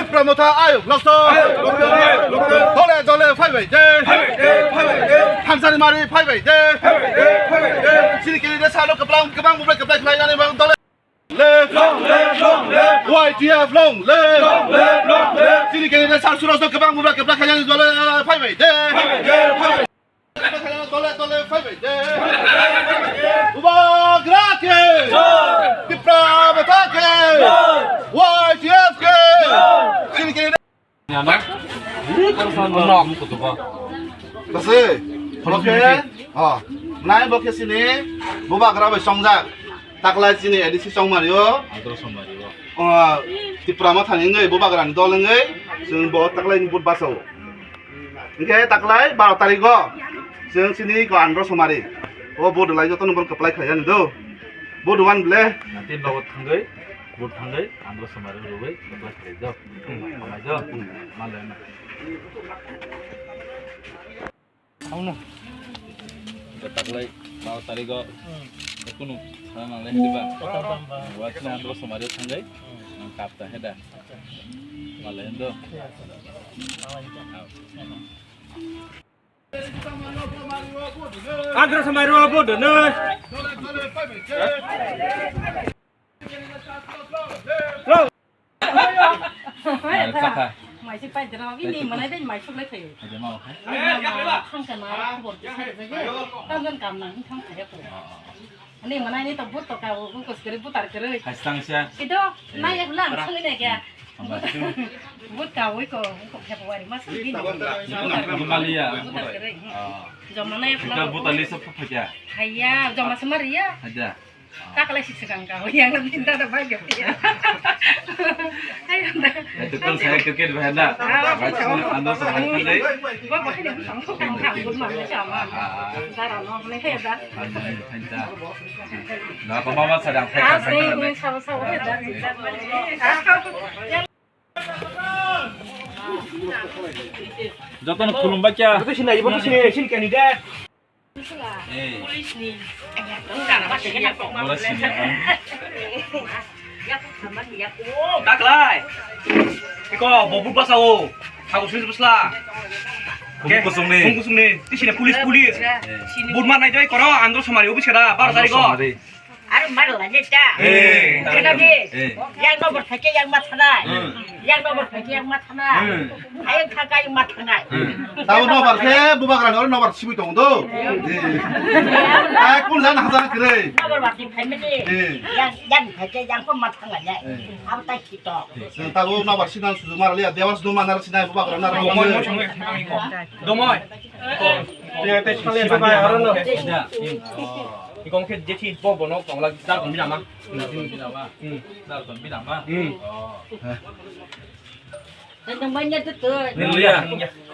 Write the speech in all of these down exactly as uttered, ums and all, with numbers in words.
Tipra Motha ayuk lokto. Dole dole phaibai de. Thansani mari phaibai de. Chini kini de salo keplang kepang bubai keplai khlai nani bang dole. Live! Long live! Long live! Y T F long live! Long live! Long live! Chini kini de sar suros kepang bubai keplai khlai nani dole phaibai de. Dole dole phaibai de. Bubagra ke. Tipra Motha ke. Y T F ke. Chini kini de. Kasi, oke. Oh, nai bo khe sini Bubagra bai songjak. Taklai chini A D C chongmario. Andro Somari o. Oh, Tipra Motha ni wngwi Bubagra ni dol wngwi chwng bo taklai ni vote basao. Hingkhe taklai baro tarikgo chwng chini ko Andro Somari. O vote lai joto no bor kaplai khlai ani do. Vote one ble. Ati nogo thangwi, vote thangwi, Andro Somari rwwi kaplai khlai do. Hambai do. Malai. Taklai baro tarigo kunu sana nanglai hedi ba. Watna Andro Somari thangwi nang kapta heda. Malai do. Andro Somari rw bo dono. Maisik pai jera bini manai dai maisuk lai phayo. Thangka na khobor kisa jage. Tamjan kam nang thang khaya ko. Ani manai ni to but to ka u kos kere butar kere. Hastang sia. Ido nai ek lang sangni ne kya. But ka oi ko ko February mas ni. Butar kere. Joma nai ek lang. Butar lisa phakya. Haya joma semar ya. Hada. Taklai si swkang ka, yang na binta da bai gapya. Ayo da. Itu kan saya cricket bai na. Anda sama kan dai. Ba ba ni bang ko kan ka, good man sama. Dara no ne he da. Na ko mama sadang. Ah, sai ni sama sama he da. Jotono khulumba kya? Boto sini, boto sini, sini candidate. Police ni. Police ni. Taklai. Iko, bobu basao. Hago sini basla. Kubu kusung ni. Kubu kusung ni. Di sini police, police. Bud mar nai doi koro, Andro Somari office kada, bar tari ko. Aro mar la je ta. Eh. Kena di. Eh. Yang nomor thake yang ma thanai. Hmm. Yang nomor thake yang ma thanai. Hmm. Ayang thaka yang ma thanai. Hmm. Tabo nobar khe bubagra no nobar sibui tong do. Hmm. Eh. Ai kun jan haja kre. Nomor wati family. Eh. Yang yang thake yang ko ma thanai ya. Eh. Abo tai khito. Tabo nobar sinan suju mar le ya dewas do manar sinai bubagra na. Domoi, domoi, domoi. Domoi. Ikong khe jethi bo bono kongla dar kon binama. Dar kon binama. Hmm. Oh. Nang banya tu tu. Nang liya.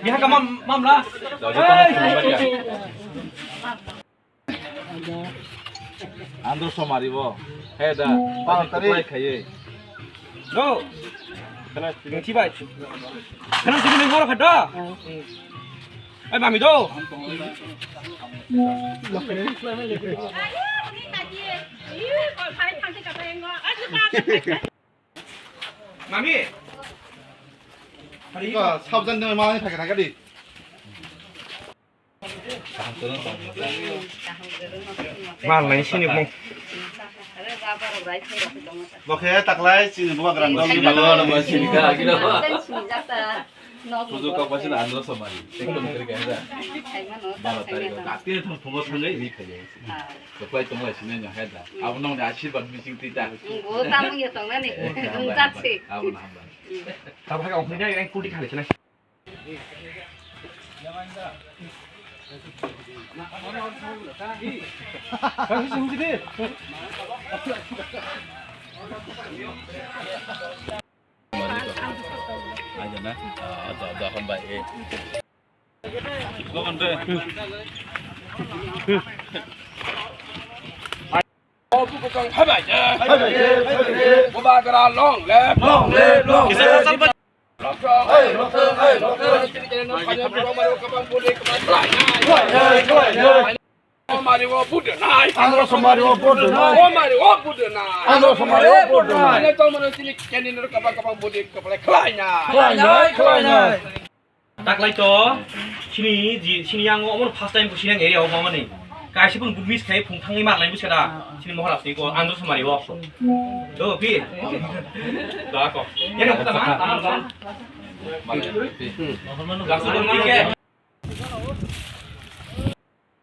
Biha ka mam, mamla. Andro Somari bo. He da. Pang tari. Khaye. No. Nang si bai. Kana si ni ngoro khada. Ai mami do. Mami. Ko sabjan de mani phai kha di. Mal nai sini mo. Bo khe taklai chini bubagra no. Sini ka, kino. Sujuk kok pasin Andro Somari. Ekdom kiri kaya da. Baro tari ko. Kati thong thong thong ri kaya. Taklai tong lai sini nya hai da. Abo nong ni asirwad bising tita. Bo tamung ya tong nani. Abo na hamba. Abo na hamba. Abo hai ong ni ai kuti khali sini. Bubagra long live. Long live, long live. Somari o vote nai. Andro Somari o vote nai. Somari o vote nai. Andro Somari o vote nai. Ane to mano chini candidate kaba kaba vote kaba khlai nai. Khlai nai, khlai nai. Taklai to chini ji, chini yang omo first time ko sinang area o mamani. Kaisi pun good miss khai phung thangwi mar lai buskada. Chini mohor apni ko Andro Somari o. Do pi. Da ko. Yana ko tama, tama, tama. Langsung ko ke.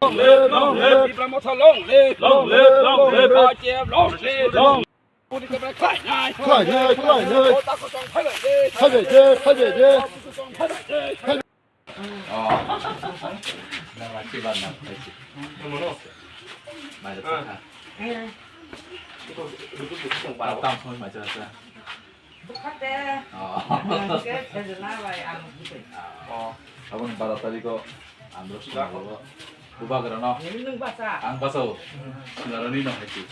Long live, long live. Tipra Motha long live. Long live, long live. Long live. Puri ka bra khai nai. Khai nai, khai nai. Kota ko tong khai nai. Khai nai, khai nai. Khai nai. Oh. Nang laki ba nang khai si. Mono. Mai da sa. Tam phone mai sa sa. Bukhate. Oh. Ke sejna bai ang bukhate. Oh. Abang bara tadi ko Andro Somari o. Bubagra no. Nini nung basa. Ang basa o. Sinarani no haiti.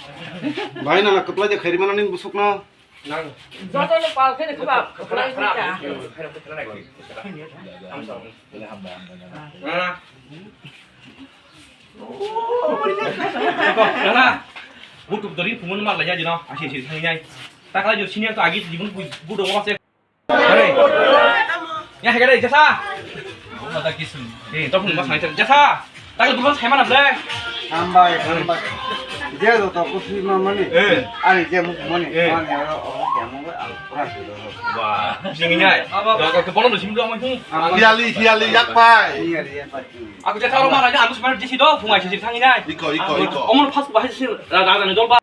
Bai na na kaplai de khairi mana nin busuk no. Nang. Joto no pal khe khaba. Khara khara. Hambai hambai. Nana. Nana. Butuk dori phungun mar lai ya jino. Asi asi thang nai. Takla jo senior to agi jibun budo wase. Hei. Ya hegare jasa. Mata kisun. Eh, to phun mas nai jasa. Takla bukan sai mana ble. Hambai, hambai. Je do to kusi ma mani. Eh. Ani je mu mani. Eh. Mani oro o ke mu al pura si do. Wah, sini nai. Ga ga ke bono sim do mai. Hiali, hiali yak pai. Iya, iya, pai. Aku jasa oro mana aja, aku sebenarnya di situ, bunga sisi thang nai. Iko, iko, iko. Omon pas bahas sih, raja raja ni dol ba.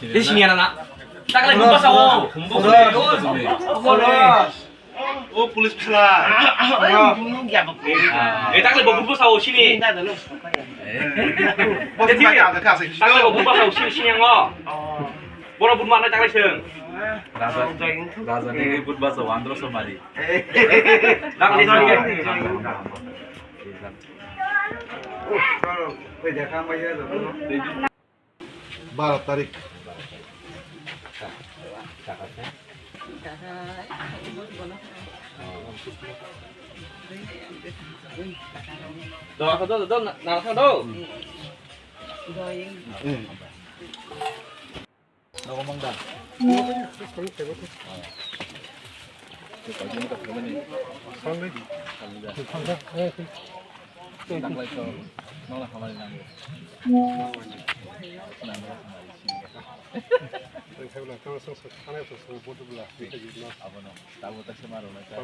Di sini anak. Takla buka sao. Buka. Oh, police phala. Eh, takla buka sao sini. Bos bai ka ka se. Takla buka sao sini sini yang lo. Bono buka mana takla seng. Raja, raja ni buka sao Andro Somari. Takla sini. Baro tarik. Do, do, do, do, na, na, do. Nogo mangda. Tanglai to, nono hamari nango. Nango hamari sini. Abono, tabo ta se maro na ta.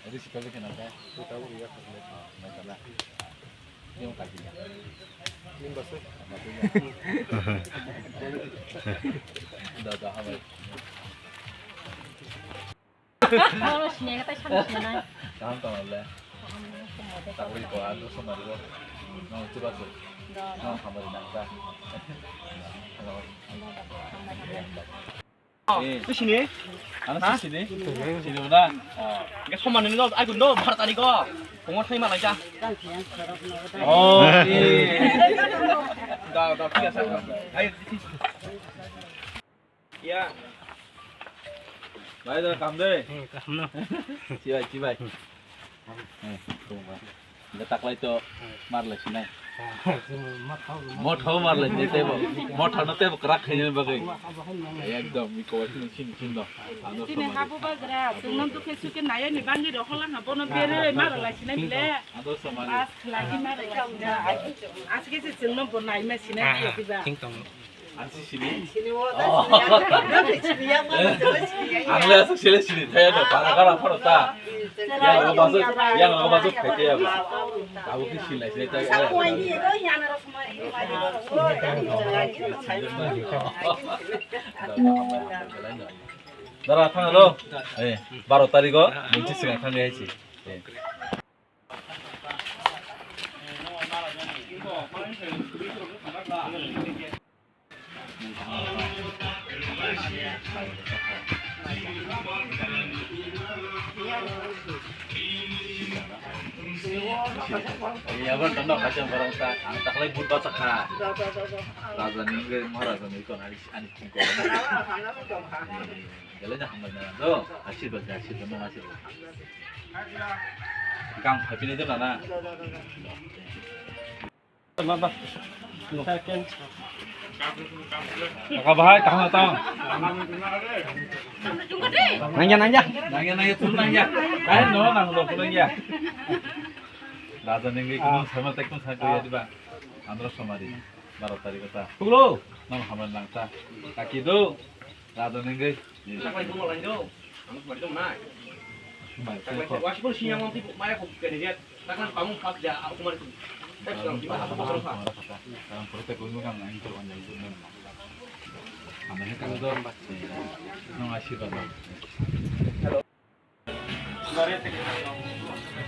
Ri sikal ke na ta. Tabo ya. Mai ta na. Yang kaji. Ning basa. Da da hamari. Ano siya kata siya na. Kaham tong le. Takri ko ando somari ko. No, coba tu. No, hamari nang ta. Eh. Tu sini? Ano sini? Sini mana? Ke somani ni do, aku do, bhar tadi ko. Pungwa thai malai ja. Oh, eh. Da, da, biasa. Ayo. Ya. Bai da kam de. Hmm, kam no. Chibai, chibai. Eh, tungba. Nda taklai to marlai sinai. Mothao marlai sinai tebo. Mothao no tebo krak khaina bagwi. Ekdom mi ko sin sin sin do. Ano sini somari. Habu bagra, sungno dukhe suke naya ni bangwi roholang habono bere marlai sinai bile. Ano somari. As khlai marlai sinai. As ke se sungno bo nai ma sinai biya biba. Ang si sini. Sini wo ta sini ya. Sini ya, ma sini ya. Ang le asuk sele sini thaya do, para kara pharo ta. Yang lo masuk, yang lo masuk pete ya. Tahu ki sini sini ta. Sa ko ni ro ya na ro kuma ni ma ni ro. Dara thang lo. Eh, baro tarik o, mungsi singa thang ya si. Eh. Iya, bang, tanda kacang barang ta, ang taklai but baca kha. Raja ni, Maharaja ni, kon hari, ani kungko. Gale na hambai na do, asir ba, asir ba, asir ba. Gang phaipinai do na na. Second. Kaka bahai, kaham datang. Nangya, nangya. Nangya, nangya, turun nangya. Kaham no, nang lo, turun ya. Raja nengri kunun sama tekun sa kaya di ba. Andro samari, baro tarikh ta. Tulo. Nang hamar nang ta. Kaki do. Raja nengri. Taklai tongma lai do. Ang kumari tong nai. Taklai wasi pun siang wang tipu maya ko kani dia. Taklai pamung khap ja aku kumari tong. Tek tong tipu aku kumari khap. Ang protek ko nang ang ko anjang ko nang. Ang he kan do. Nang asi ba. Hello.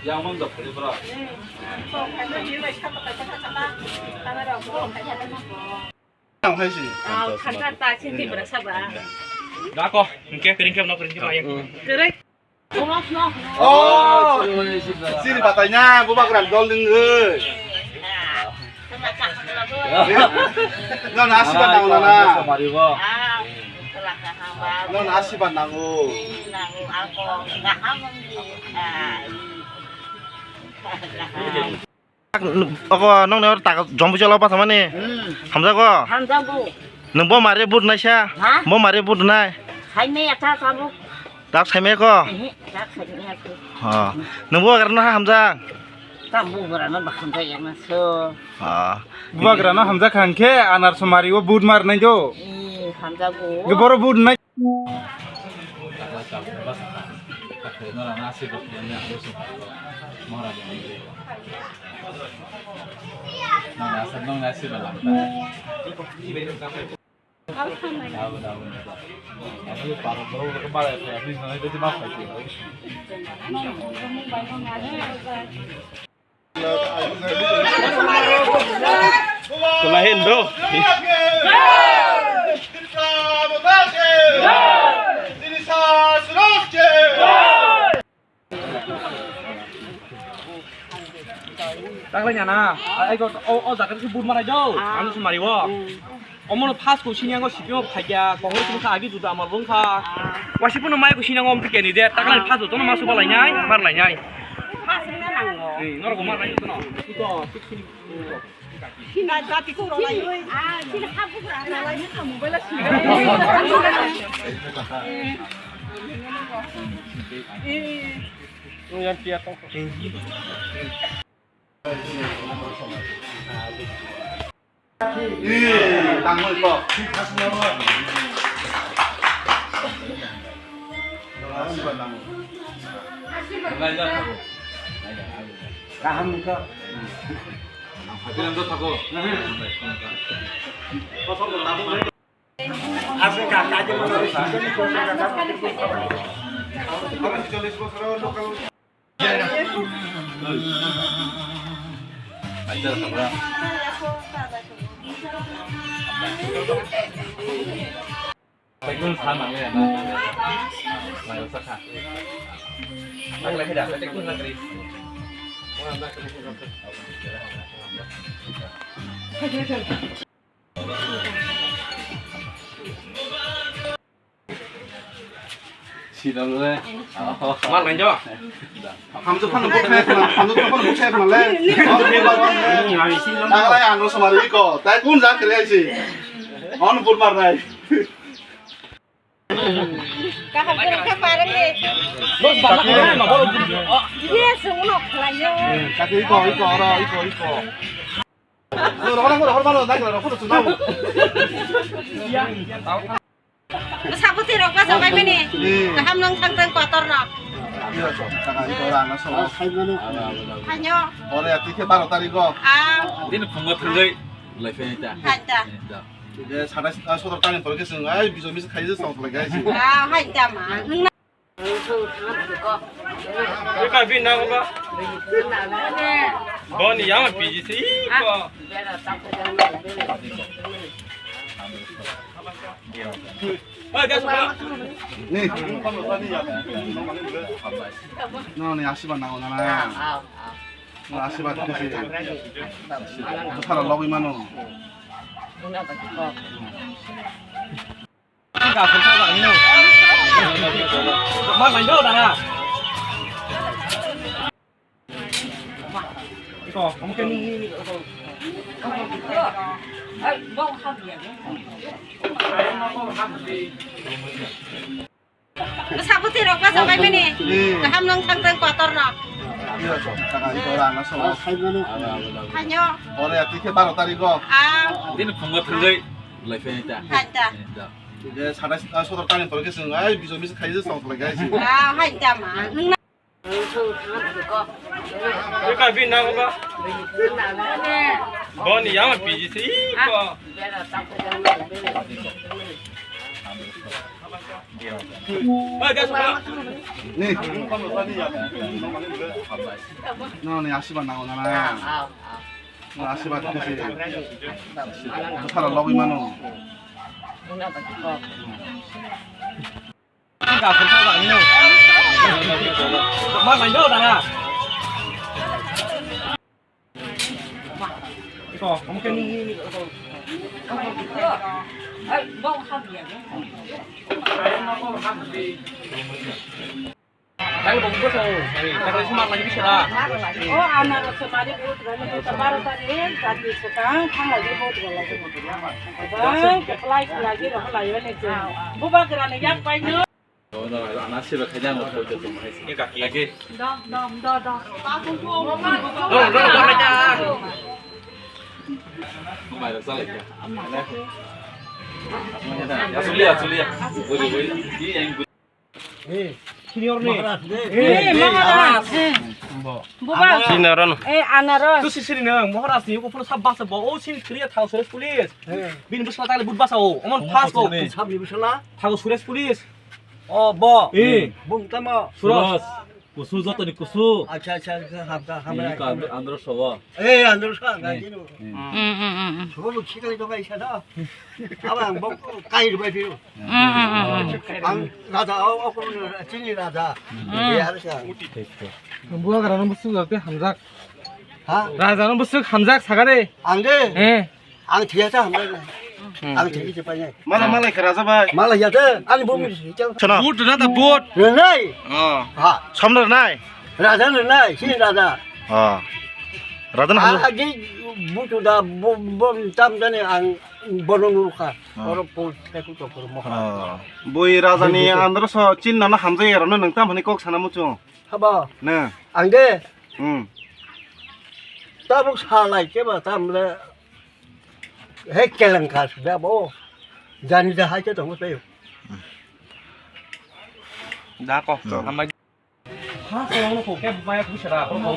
Yang mang dok ni bro. Ang hai si. Ah, khanta ta sini berasa ba. Dako, engke kering ke no kering ke mayang. Kering. Oh, sini batanya, bubagra dol nengoi. No nasi ba nang na. Samari bo. No nasi ba nango. Ogo nokni oro taka jombo cholo pathamani. Hmm. Hamjago? Hamjago. Nwng bo mare but naisa? Ha? Bo mare but nai? Saimaya ta tabuk. Tak saimaya ko? Ehe, tak saimaya ko. Ha. Nwng bo agar no hamjak? Tabuk bora no hamjak ya na so. Ha. Bubagra no hamjak hangke anar somari o but mar nai do. Ee, hamjago. Ge boro but nai. Kelahin, bro. Taklai nyana, ai go, o, o jaga se but manai do, ang se mari o. Omono first ko sini ango sipio phaiya, kohor sini kha agi juda amal bung kha. Wasi puno mai ko sini ango om tikeni de, taklai first to no masu balai nai, mar lai nai. First ni nango. Ni norok mar lai to no. Ito, sik sini. Kaham ni to. Sida le. Mal nai jo. Hamjo phano bukhe, hamjo phano bukhe male. Nang lai ano samari ko. Tai kun ja kre aisi. On bur mar nai. Kaham khe parang de. Bos, baba, baba, baba. Yes, uno khlayo. Kati iko, iko, oro, iko, iko. Rokho, rokho, rokho, rokho, rokho, rokho, rokho. Bwsa bwtwi rok bacha bai mani. Kaham nang thang thang kotor rok. Hanyo. Ore ati khe baro tarikh o. Ah. Din phungo thangwi lai phai ta. Hai ta. Je satais, ah, sotor tarikh pore khe chwng ai bijo misa khai je song khlai gai si. Ah, hai ta ma. Ika bin na ba. Boni yang piji si ko. Ni. No, ni asiba nango na na. No, asiba tisi. Sara logwi mano. Iko, mungkin ini, ini, iko. Sabuti rok basa bai mani. Hmm. Kaham nang thang thang kotor no. Iya, so, saka ito ra na so. Hanyo. Ore ati ke baro tarikh o. Ah. Bini phungo thangwi lai phai ta. Hai ta. De satais, ah, sotor tarikh pore ke sung ai bijo mis khai je song lai guys. Ah, hai ta ma. Ika bin na ba. Boni yama piji se iko. Ni. No, ni asiba na na. No, asiba tu si. Sara logi mano. O anaros se mari bot rani bota baro tari jati se tang thang lagi bot rani. Bang keplai lagi rok lai bani je. Buba grani yak pai no. Ana siba khaijang ko to to hai. Ni kaki. Kaki. Do, do, do, do. Do, do, do, do. Mai da sala kya. Asuli, asuli. Boli, boli. Ye yang. Eh, senior ni. Eh, Maharaj. Eh. Bo. Buba. Senior no. Eh, anaros. Tu si sini nang, Maharaj ni ko pun sab basa bo. O sini kriya thang sores police. Eh. Bin bus kata le but basa o. Omon fast ko. Sab ni bus na. Thang sores police. O, bo. Eh. Bung tamo. Suros. Kusu joto ni kusu. Acha, acha, acha, hamka, hamka. Ini ka Andro, Andro Sobo. Eh, Andro Sobo, ganti no. Hmm, hmm, hmm, hmm. Sobo lu chikali to kai sana. Aba ang bok kai rubai piru. Hmm, hmm, hmm, hmm. Ang raja, o, o, ko chini raja. Hmm. Eh, harus ya. Thik, thik. Bubagra no busuk jate hamjak. Ha? Raja no busuk hamjak sagare. Ang de. Eh. Ang thia ta hamjak. Hmm. Ang thia ta pai. Mala, malai kha raja bai. Mala ya de. Ani bumi. Chana. But na ta but. Renai. Oh. Ha. Samlar nai. Raja renai, si raja. Oh. Raja na. Agi butu da bom tam jani ang bono nurkha. Oh. Oro pol teku to pol mo. Oh. Bui raja ni andro so chin na na hamjak ya rano nang tam hani kok sana muchung. Haba. Na. Ang de. Hmm. Tabuk salai ke ba tam le. He keleng ka sudah bo. Jani da hai ke tong tayo. Da ko. Hmm. Hambai. Ha, ko no ko ke bai ku sara ko no.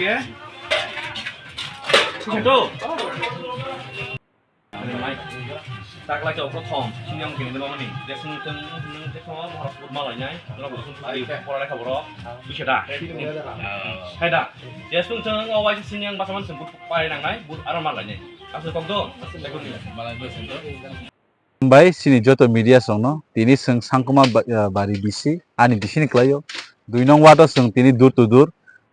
Ke? Chito. Mai. Takla chau ko thom, sini ang kini mani. Dia sung teng nung te thom, harap put malai nai. Harap put malai kha boro. Bisa da. Hai da. Dia sung teng awai sini ang basaman semput pai nang nai, but aram malai nai. Asal kok do. Malai do sento. Hambai chini joto media songno, tini chwng Sangkuma ba-, ah, bari bisi, ani bisini kwlaio. Dui nong wado chwng tini door to door,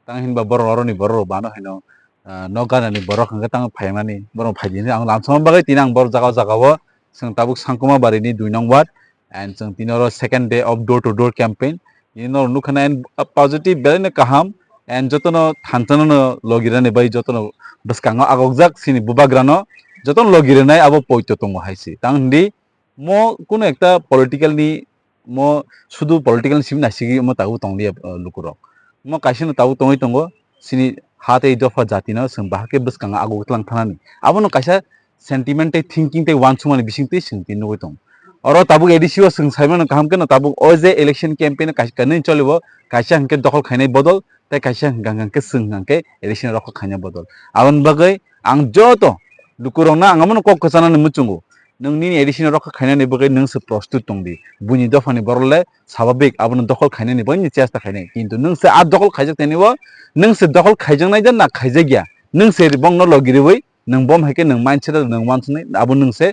tang hinba borok oroni borok rok bano hino, ah, nok ganani borok hwnkhe tang phaimani, borok phaidi hinwi ang lamsama bagwi tini ang borok jaga o jaga o chwng tabuk Sangkuma barini dui nong ward, and chwng tini oro second day of door to door campaign. Nini norok nukha na, and positive belai no kaham, and jotono thansa no logi rani bai jotono bwskango agokjak chini bubagra no jotono logi rwnai abo poito tongo hai se. Tang hindi mo kuno ekta political ni mo sudu political ni simi naisigi mo tabuk tong liya, uh, lukurok. Mo kaisa no tabuk tongwi tongo chini ha tei dopha jati no chwng bahai khe bwskango aguk tlang thanani. Abono kaisa sentiment tei thinking tei uansukmani bising twi chwng tini nugwi tongo. Oro tabuk A D C o chwng sai mano kaham kheno tabuk o je election campaign o kaisa kanwi cholibo, kaisa hwnkhe dokhol khainai bodol tei kaisa hwnkha hwnkhe chwng hwnkha khe election rokho khaina bodol. Aboni bagwi ang joto lukurokno ang abono kok kwchanani muchungo. Nwng nini A D C no rokho khainani bagwi nwng se prostut tong di. Buini dophani borok le swababik abono dokhol khainani bagwi chesta khainai. Kintu nwng se a dokhol khaijak tani o, nwng se dokhol khaijaknai da na khaijakya? Nwng se bongno logi rwi nwng bom hai khe nwng mindset o nwng uansuknai, abo nwng se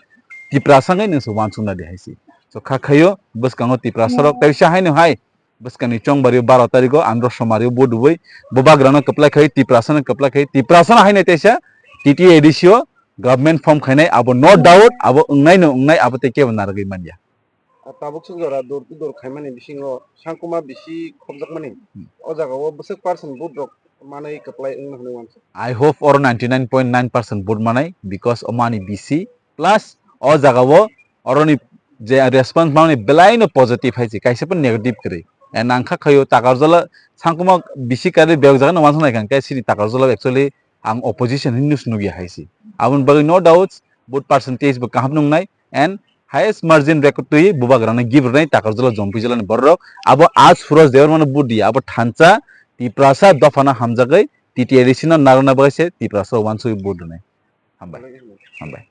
Tiprasa wngwi nwng se uansukna di hai se. So kha khaio bwskango Tiprasa rok tei bisa haino hai bwskangni chongbari o baro tarikh o andro somari o vote rwui bubagra no kwplai khai Tiprasa no kwplai khai Tiprasa no haino teisa T T A D C o government form khainai abo no doubt abo wngnai no wngnai abo tei kebo narwgwi manya. Ah, tabuk se jora door to door khaimani bisingo Sangkuma bisi khopjakmani. Hmm. O jaga o bwswk percent vote rok manwi kwplai wngna hwnwi uansuk. I hope oro ninety nine point nine percent vote manai, because omo ani B C plus o jagao oroni je response manwi belai no positive hai se, kaisa pun negative kwrwi. And ang kha khayo Takarjala sangkuma B C kwrwi bek jaga no uansuk nai kha, hwnkhe sini Takarjala actually ang opposition hinwi se nukya hai se. Aboni bagwi no doubts, vote percentage bo kaham nungnai, and highest margin record twi bubagrano gift rwnai Takarjala Jompuijala ni borok. Abo a Suraj Debbarma no vote diya, abo thansa Tiprasa dophano hamjagwi T T A D C no narwkna bagwi se Tiprasa uansugwi vote rwnai. Hambai. Hambai.